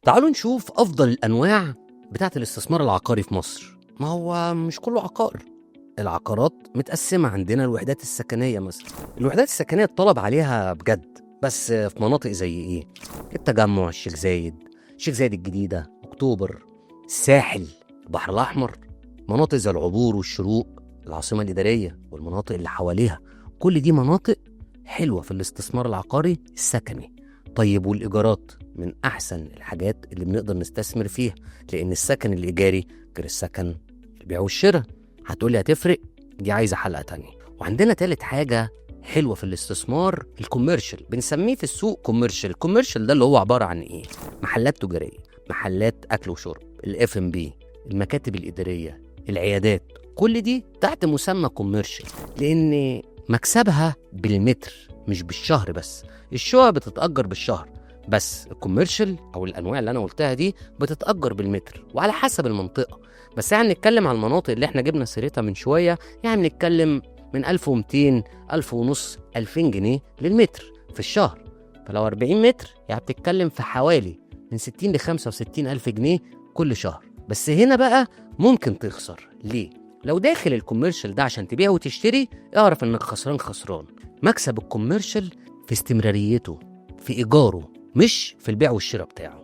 تعالوا نشوف افضل الانواع بتاعه الاستثمار العقاري في مصر. ما هو مش كله عقار، العقارات متقسمة. عندنا الوحدات السكنية مثلا، الوحدات السكنية الطلب عليها بجد، بس في مناطق زي ايه؟ التجمع، الشيخ زايد، الشيخ زايد الجديدة، اكتوبر، الساحل، البحر الأحمر، مناطق زي العبور والشروق، العاصمة الإدارية والمناطق اللي حواليها. كل دي مناطق حلوة في الاستثمار العقاري السكني. طيب والإيجارات من أحسن الحاجات اللي بنقدر نستثمر فيها، لأن السكن الإيجاري غير السكن البيع والشراء. هتقولي هتفرق، دي عايزة حلقة تانية. وعندنا تالت حاجة حلوة في الاستثمار، ال commercial. بنسميه في السوق commercial. ال commercial ده اللي هو عبارة عن ايه؟ محلات تجارية، محلات أكل وشرب، الإف ام بي، المكاتب الإدارية، العيادات، كل دي تحت مسمى commercial، لأن مكسبها بالمتر مش بالشهر. بس الشقق بتتأجر بالشهر، بس ال commercial او الانواع اللي انا قلتها دي بتتأجر بالمتر وعلى حسب المنطقة. بس يعني نتكلم على المناطق اللي احنا جبنا سيرتها من شوية، يعني بنتكلم من 1200، 1000 ونص، 2000 جنيه للمتر في الشهر. فلو 40 متر يعني بتتكلم في حوالي من 60 ل 65 ألف جنيه كل شهر. بس هنا بقى ممكن تخسر. ليه؟ لو داخل ال commercial ده عشان تبيع وتشتري، اعرف انك خسران خسران. مكسب ال commercial في استمراريته، في ايجاره، مش في البيع والشراء بتاعه.